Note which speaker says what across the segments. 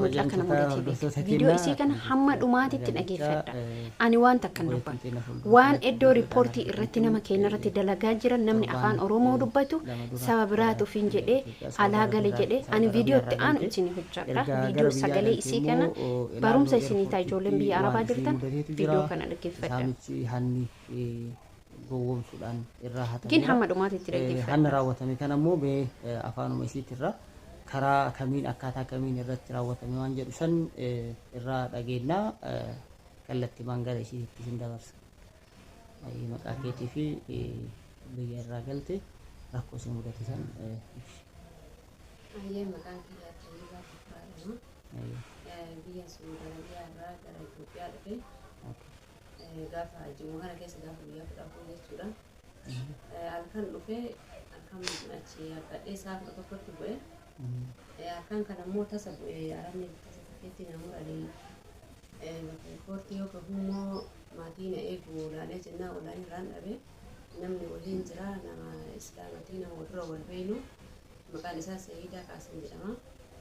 Speaker 1: Mucaa kana
Speaker 2: Kabajamtoota
Speaker 1: mudatee beeka.
Speaker 2: hordoftoota
Speaker 1: Viidiyoo
Speaker 2: keenyaa
Speaker 1: isii kana
Speaker 2: akkam
Speaker 1: hamma
Speaker 2: jirtu
Speaker 1: dhumaatitti
Speaker 2: nagaa
Speaker 1: dhageeffadha.
Speaker 2: jirtaa
Speaker 1: Ani waan takkan
Speaker 2: obboleettiin
Speaker 1: dubbadhu.
Speaker 2: teenya fuuldura
Speaker 1: Waan
Speaker 2: kanatti
Speaker 1: iddoo
Speaker 2: viidiyoo
Speaker 1: riippoortii
Speaker 2: irratti
Speaker 1: irratti nama keenya irratti dalagaa jiran namni
Speaker 2: torbaan
Speaker 1: afaan Oromoo dubbatu
Speaker 2: 2 dura
Speaker 1: saba
Speaker 2: gara
Speaker 1: biraatu ofiin
Speaker 2: biyya
Speaker 1: jedhee
Speaker 2: Itoophiyaa Saawud
Speaker 1: alaa gale
Speaker 2: Arabiyaa
Speaker 1: jedhee
Speaker 2: Saawud
Speaker 1: ani viidiyoo
Speaker 2: Arabiyaa
Speaker 1: itti
Speaker 2: irraa
Speaker 1: aanu
Speaker 2: galte
Speaker 1: isinii hojjedha.
Speaker 2: erga gara
Speaker 1: Viidiyoo
Speaker 2: biyyaa
Speaker 1: sagalee
Speaker 2: galte
Speaker 1: isii kana
Speaker 2: immoo naannoo
Speaker 1: barumsa isinii ta'a ijoolleen
Speaker 2: eerpoortiitti
Speaker 1: biyya
Speaker 2: waan
Speaker 1: Arabaa
Speaker 2: isii
Speaker 1: jirtan
Speaker 2: mudateetu jira
Speaker 1: viidiyoo kana dhaggeeffadha.
Speaker 2: saamichi hanni gowwoomsuudhaan irraa
Speaker 1: Gin
Speaker 2: hatameera.
Speaker 1: hamma dhumaatitti
Speaker 2: Hanna
Speaker 1: dhaggeeffadha.
Speaker 2: raawwatame kana immoo mee afaanuma isiitirra karaa kamiin akkaataa kamiin irratti raawwatame waan jedhu san irraa dhageennaa kallattimaan gara isiitti isin dabarsa. Maqaa keetii fi biyya irraa galte rakkoo isin mudate san ibsi.
Speaker 3: Ayyee maqaan kiyyaa Tayyibaa Tufaa jedhama. Biyya Suudi Arabiyaa irraa gara Itoophiyaa dhufe. Gaafa ji'uma kana keessa gaafa guyyaa 14 jechuudha. Halkan dhufee halkan achi yaabbadhee sa'a 11tti bu'e. Halkan kana immoo tasa bu'e arabni tasa tikkeetti na muranii bakka eerpoortii yoo gahu immoo maatii na eegu laalee jennaan olaan irraan dhabe. Namni waliin jira nama islaamatii nama dura wal beeynu maqaan isaa Sayidaa Qaasim jedhama.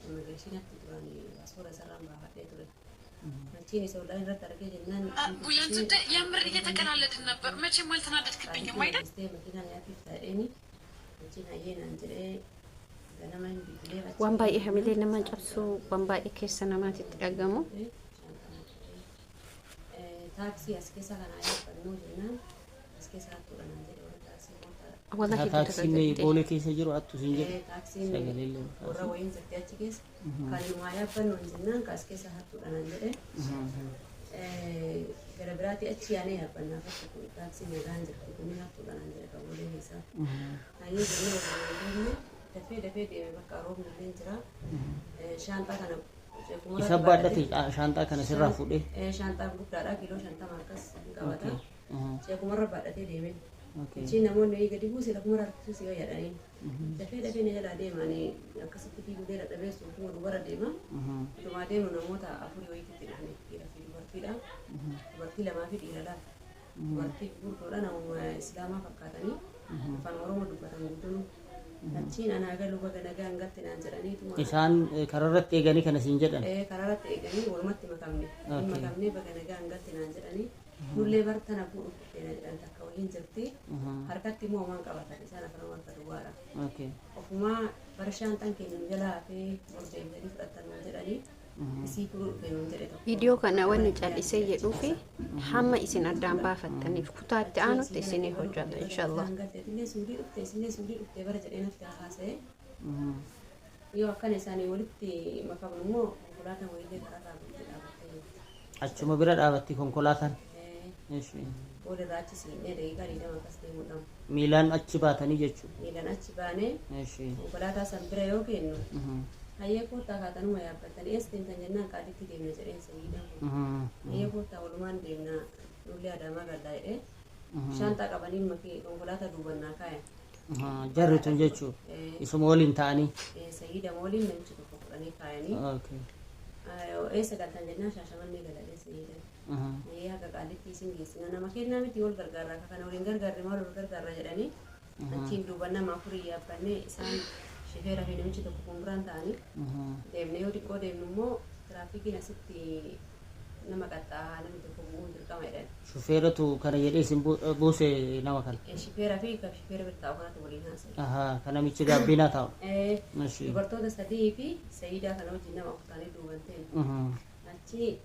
Speaker 3: Immigireeshinatti duraan suura isarraan baafadhee ture. Achiin isa olaan irratti argee jennaan
Speaker 4: ጉያን ስደ የምር እየተቀላለድን ነበር። መቼም አልተናደድክብኝም አይደል?
Speaker 3: Qaalitti makiinaan yaabbiif ta'eeni achiin hayyee naan jedhee ganama hin bilbilee achi
Speaker 1: Waan baay'ee hamilee nama cabsu waan baay'ee keessa namaatitti dhagamu.
Speaker 3: Taaksii as keessa kanaa yaabbannuu jennaan as keessa hattuudha naan jedhe warra taaksii moota
Speaker 1: Wallahi
Speaker 2: Taaksiin
Speaker 1: gadde.
Speaker 2: boolee keessa jiru attu siin jedhu
Speaker 3: Taaksiin
Speaker 2: sagalee illee
Speaker 3: warra wayiin jirti achi keessa kan numaa yaabbannu hin jennaan ka as keessa hattuudha naan jedhe gara biraatti achi yaanee yaabbannaa bakka kun taaksiin nagaan jirti kun hattuudha naan jedhe kan boolee keessaa. Hayyee jennee waliin deemne dafee dafee deeme bakka roobni illee jira. Shaanxaa kana
Speaker 2: Isa baadhate shaanxaa kana sirraa fuudhee.
Speaker 3: Shaanxaa guddaadha kiiloo 50 akkas hin qabata. Ceekumarra baadhatee deeme. Achi namoonni wayii gadi buuse lafumarra harkisuu si fayyadhanii. Dafee dafee na jalaa deemanii akkasitti fiigulee dadhabee suufuma dubara deema. Utumaa deemu namoota afurii wayiitti dhufne dhiiraa fi dubartiidha. Dubartii lamaa fi dhiira lama. Dubartii gurguddoodha namuma islaamaa fakkaatanii afaan Oromoo dubbatan guutuun. Achiin anaa galuu baga nagaan galte naan jedhaniituma.
Speaker 2: Isaan karaarratti eeganii kana siin jedhan.
Speaker 3: Karaarratti eeganii walumatti makamne. Hin makamne baga nagaan galte naan jedhanii. Nullee bar tana fuudhuuf dhufte na jedhan takka waliin jirti. Harkatti immoo homaan qabatan isaan afaan harka duwwaadha. Ofumaa bara shaanxaan keenya nu jalaa hafee ol deemtanii fudhattan nuun jedhanii isii fuudhuu dhufe nuun jedhe tokko.
Speaker 1: Viidiyoo kana wanni callisee jedhuu fi hamma isin addaan baafattaniif kutaa itti aanutti isinii hojjeta inshallah.
Speaker 3: Nagaan galte isillee suudii dhufte isillee suudii dhufte bara jedhee natti haasa'e. Yoo akkana isaanii walitti makamu immoo konkolaataan wayiillee karaarraa buutee dhaabattee jirti.
Speaker 2: Achuma bira dhaabatti konkolaataan.
Speaker 3: Walirraa achi siinee daqiiqaa 20 akkas deemuudhaan.
Speaker 2: Miilaan achi baatanii jechuudha.
Speaker 3: Miilaan achi baanee konkolaataa san bira yoo kennu hayyee koottaa kaatanuma yaabbatanii eessa deemtan jennaan qaalitti deemna jedheen sayiidhaan kun. Hayyee koottaa walumaan deemna nullee Adaamaa gallaa jedhee shaanxaa qabanii makii konkolaataa duubannaa kaayan.
Speaker 2: Jarri tun jechuudha. Isuma waliin ta'anii.
Speaker 3: Sayiida waliin namichi tokko fudhanii kaayanii. Eessa galtan jennaan Shaashamannee galadhee sayiidhaan. Hayyee haga qaalitti isin geessina nama kennaa miti wal gargaarraa akka kana waliin gargaarre maal wal gargaarra jedhanii achiin duuba nama afurii yaabbannee isaan shifeera fi namichi tokko fuulduraan ta'anii deemne yoo xiqqoo deemnu immoo tiraafikiin asitti nama qaxxaahaa namni tokko bu'uun dirqama jedhan.
Speaker 2: Shufeeratu kana jedhee isin buuse nama kana.
Speaker 3: Shifeera fi kan shifeera bira taa'u kanatu waliin haasa'e.
Speaker 2: Kan namichi gaabbiinaa taa'u.
Speaker 3: Dubartoota sadii fi sayidaa kana wajjin nama afur ta'anii duuban ta'e. Achi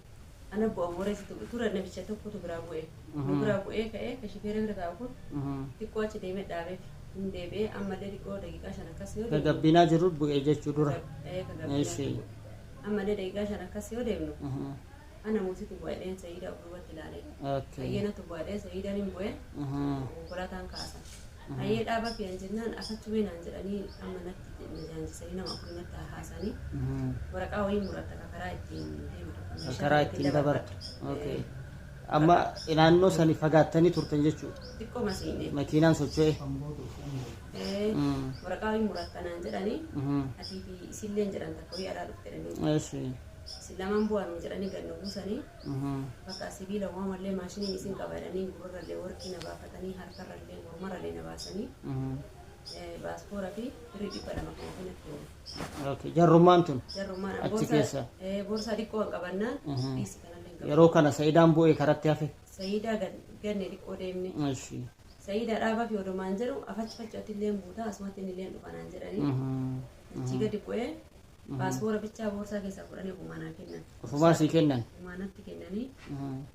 Speaker 3: ana bu'a mooreessitu tura namicha tokkotu biraa bu'e. Nu biraa bu'ee ka'ee kan shifeera bira taa'u kun xiqqoo achi deemee dhaabeef hin deebi'ee ammallee xiqqoo daqiiqaa 5 akkas yoo
Speaker 2: Ka
Speaker 3: deemnu.
Speaker 2: gabbinaa jiru bu'ee jechuu dura.
Speaker 3: Ka gabbinaa bu'e. Ammallee daqiiqaa 5 akkas yoo deemnu ana muusitu bu'a jedheen sayidaa of duubatti ilaale. Hayyee natu bu'a jedhee sayidaan hin bu'e konkolaataan kaasan. Hayyee dhaaba fiyan jennaan asachumee naan jedhanii amma natti na jaanjisanii nama afurii natti haasanii waraqaa wayii muratta ka karaa ittiin deemtu. Meeshaa
Speaker 2: Karaa ittiin dabartu. Amma naannoo sani fagaattanii turtan jechuudha.
Speaker 3: Xiqqoo masiine.
Speaker 2: Makiinaan socho'e.
Speaker 3: Waraqaa wayii muratta naan jedhanii atii fi isilleen jedhan takka wayii alaa dhufte jedhanii. Isin lamaan bu'aa nuun jedhanii gad nu buusanii bakka sibiila uumamallee maashiniin isin qaba jedhanii gurrarrallee warqii na baafatanii harkarrallee mormarrallee na baasanii. Baaspoora fi birrii 200 kan ofiin kennan.
Speaker 2: Okay. Jarrummaan tun
Speaker 3: Jarrummaan
Speaker 2: achi
Speaker 3: boorsaa
Speaker 2: keessa.
Speaker 3: Boorsaa xiqqoo kan qabannaan dhiisi kanallee hin qabu.
Speaker 2: Yeroo kana Sa'iidaan bu'ee karatti hafe.
Speaker 3: Sayidaa ganne xiqqoo deemne.
Speaker 2: Ishi.
Speaker 3: Sayidaa dhaabaa fi odumaan jedhu afachi fachi illee buutaa asumatti illee dhufanaan jedhanii. Achi gadi bu'ee baaspoora bichaa boorsaa keessaa fudhanii ofumaa kennan.
Speaker 2: Ofumaa sii kennan.
Speaker 3: Ofumaa natti kennanii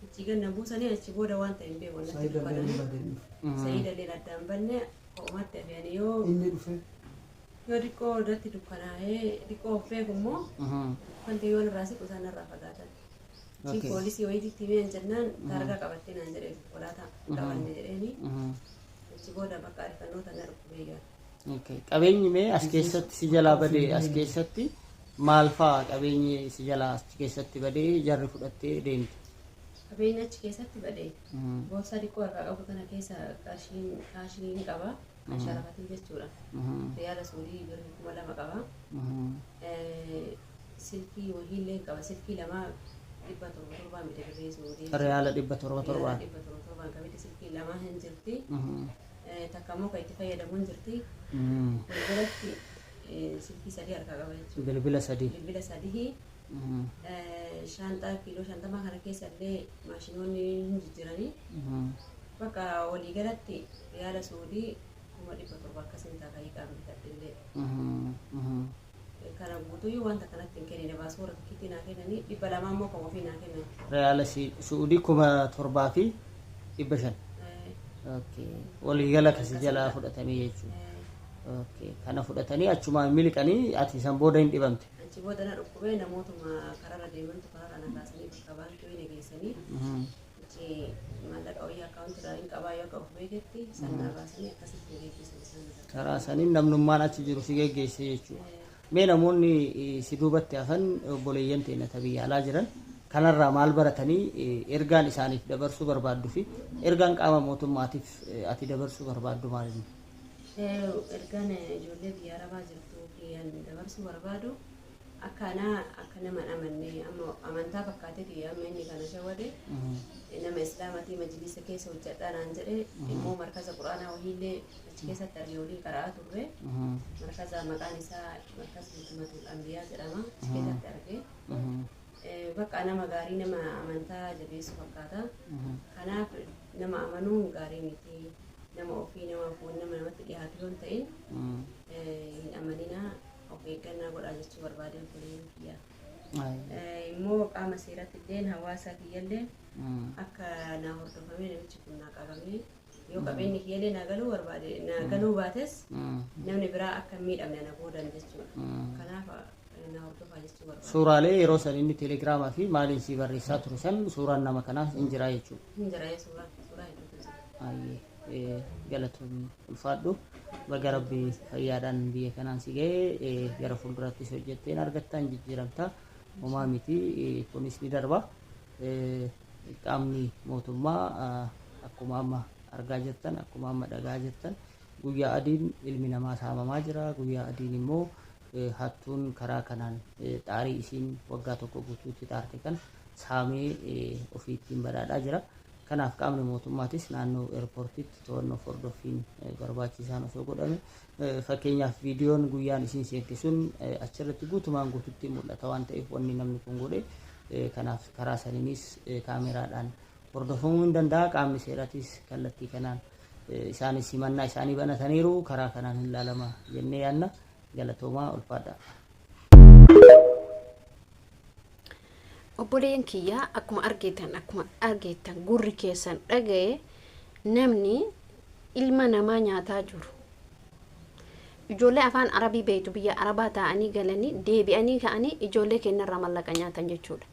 Speaker 3: achi ganna buusanii achi booda waan ta'e hin beeku natti
Speaker 5: Saayida illee
Speaker 3: dubbatanii.
Speaker 5: badee dhufe.
Speaker 3: Sayidaa illee addaan banne ho'umatti hafeeni yoo
Speaker 5: Inni dhufe.
Speaker 3: Yoo xiqqoo irratti dukkanaa'ee xiqqoo of beeku immoo wanti yoo irraa siqu isaan irraa fagaatan. Achi poolisii wayiitti himeen jennaan taargaa qabattee naan jedhee konkolaataa qabanne jedheeni achi booda bakka arifannoo tana dhukkubee gaara.
Speaker 2: Okay. Qabeenyi mee as keessatti si jalaa badee as keessatti maal fa'aa qabeenyi si jalaa as keessatti badee jarri fudhattee deemte?
Speaker 3: Qabeenyi achi keessatti badee boorsaa xiqqoo harkaa qabu kana keessa qarshiin kaashiin qaba. Kan sharafatiin jechuudha. Riyaala Suudii birrii 2000 qaba. Silkii wahiillee qaba. Silkii lama 707 miti birrii Suudii.
Speaker 2: Riyaala 707.
Speaker 3: Riyaala 707 qabdi silkii lama hin jirti. Takka immoo kan itti fayyadamu hin jirti. Walgalatti silkii sadii harkaa qaba jechuudha.
Speaker 2: Bilbila sadii.
Speaker 3: Bilbila sadii. Shaanxaa kiiloo 50 kana keessa illee maashinoonni hin jijjiiranii. Bakka waliigalatti riyaala Suudii 700,000 akkasiin taakayii qaama bitadhe illee. Kana guutuyyuu wanta kanatti hin kennine baaspoora tokkitti naa kennanii 200 immoo kan ofii naa kennan.
Speaker 2: Riyaala Suudii 7,500. Okay. Waliigala kasi jalaa fudhatamee jechuudha. Okay. Kana fudhatanii achumaan miliqanii ati san booda hin dhibamte.
Speaker 3: Achi booda na dhukkubee namootuma kararra deemantu kararra na kaasanii bakka baankii wayii na geessanii achi maallaqa wayii akkaawunti irraa hin qabaa yoo akka of beeketti san naa baasanii akkasitti na geggeessan isaan irraa.
Speaker 2: Karaa saniin namnummaan achi jiru si geggeesse jechuudha. Mee namoonni si duubatti hafan obboleeyyan teenya ta biyya alaa jiran kanarraa maal baratanii ergaan isaaniif dabarsuu barbaaddu fi ergaan qaama mootummaatiif ati dabarsuu barbaaddu maal inni?
Speaker 3: Ergaan ijoollee biyya arabaa jirtu kiyyaan dabarsuu barbaadu akka anaa akka nama hin amanne amma amantaa fakkaateeti amma inni kana shawwade nama islaamatii majlisa keessa hojjedhaa naan jedhe immoo markaza quraanaa wahiillee achi keessatti argee waliin qara'aa turre markaza maqaan isaa markaza hikmatul anbiyaa jedhama achi keessatti argee bakka nama gaarii nama amantaa jabeessu fakkaata. Kanaaf nama amanuun gaarii miti. Nama ofii nama foon nama namatti dhiyaatu yoo hin ta'in hin amaninaa of eeggannaa godhaa jechuu barbaadeen fuulleen kiyya. Immoo qaama seeratti illeen hawaasa kiyyallee akka naa hordofamee namichi kun naa qabamee yoo qabeenyi kiyyallee naa galuu barbaade naa galuu baates namni biraa akka hin miidhamne na boodan jechuudha. Kanaaf naa hordofaa jechuu barbaada.
Speaker 2: Suuraalee yeroo san inni teelegiraamaa fi maaliin sii barreessaa ture san suuraan nama kanaas hin jira jechuudha.
Speaker 3: Hin jira suuraa hedduutu jira.
Speaker 2: Ayyee galatoomii ulfaadhu baga rabbi fayyaadhaan biyya kanaan si ga'e gara fuuldurattis hojjetteen argattaan jijjiiramta homaa miti kunis ni darba. Qaamni mootummaa akkuma amma argaa jirtan akkuma amma dhagaa jirtan guyyaa adiin ilmi namaa saamamaa jira guyyaa adiin immoo hattuun karaa kanaan xaarii isiin waggaa tokko guutuutti xaarte kan saamee ofii ittiin badhaadhaa jira. Kanaaf qaamni mootummaatis naannoo eerpoortiitti to'annoo hordoffiin barbaachisaan osoo godhame fakkeenyaaf viidiyoon guyyaan isiin seente sun achirratti guutumaan guututti mul'ata waan ta'eef wanni namni kun godhe kanaaf karaa saniinis kaameraadhaan hordofamuu hin danda'a qaamni seeratis kallattii kanaan isaanis himannaa isaanii banataniiru karaa kanaan hin laalama jennee yaanna galatoomaa ulfaadha.
Speaker 1: Obboleeyyan kiyyaa akkuma argeetan gurri keessan dhaga'e namni ilma namaa nyaataa jiru. Ijoollee afaan Arabii beektu biyya Arabaa taa'anii galanii deebi'anii ka'anii ijoollee keenyarraa mallaqa nyaatan jechuudha.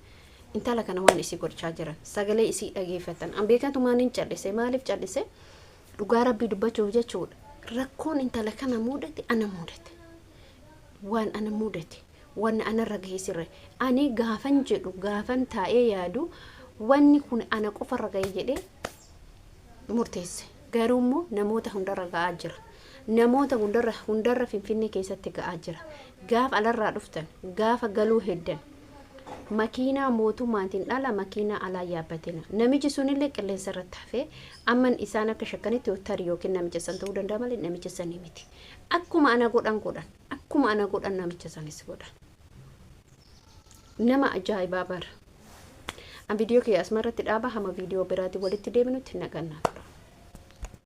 Speaker 1: Intala kana waan isii godhachaa jiran sagalee isii dhageeffatan. An beekatumaan hin callise maaliif callise dhugaa rabbii dubbachuuf jechuudha. Rakkoon intala kana mudate ana mudate. Waan ana mudate waan anarra gahee sirre ani gaafan jedhu gaafan taa'ee yaadu wanni kun ana qofarra gahe jedhee murteesse. Garuu immoo namoota hundarra ga'aa jira. Namoota hundarra Finfinnee keessatti ga'aa jira. Gaafa alarraa dhuftan gaafa galuu heddan Makiinaa mootummaatiin dhala makiinaa alaa yaabbatina. Namichi sunillee qilleensa irratti hafee amman isaan akka shakkanitti tarii yookiin namicha san ta'uu danda'a malee namicha sanii miti. Akkuma ana godhan godhan, akkuma ana godhan namicha sanis godhan. Nama ajaa'ibaa bara. An viidiyoo kiyya asuma irratti dhaaba, hamma viidiyoo biraatiin walitti deebinutti nagannaa tura.